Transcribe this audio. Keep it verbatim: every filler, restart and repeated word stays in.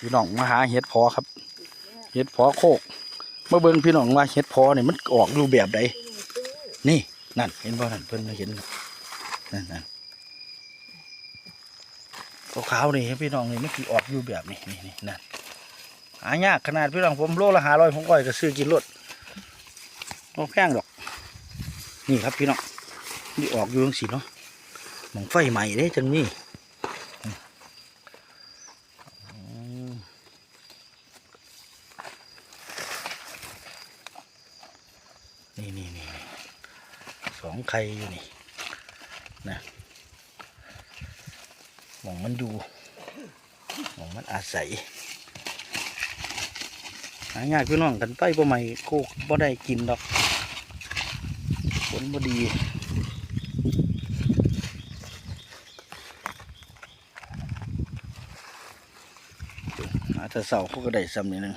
พี่น้องมาหาเห็ดผอครับ เห็ดผอโคก มาเบิ่งพี่น้องว่าเห็ดผอนี่มันออกอยู่แบบใด นี่ นั่น เห็นบ่นั่น เพิ่นมาเห็น นั่นนั่นขาวๆนี่พี่น้อง นี่มันสิออกอยู่แบบนี้ นี่นี่นั่น หายากขนาดพี่น้อง ผมโลละห้าร้อย หกร้อย ก็ซื้อกินโลด บ่แพงดอก นี่ครับพี่น้อง นี่ออกอยู่จังซี่เนาะ หม่องไฟไหม้เด้จังมี อืม นี่นี่นี่นี่ สองไข่อยู่นี่ นะ หม่องมันอยู่ หม่องมันอาศัย หายากพี่น้อง กันไปบ่ใหม่โคกบ่ได้กินดอก ฝนบ่ดี อาจจะเสาเขาก็ได้ซ้ำนิดนึง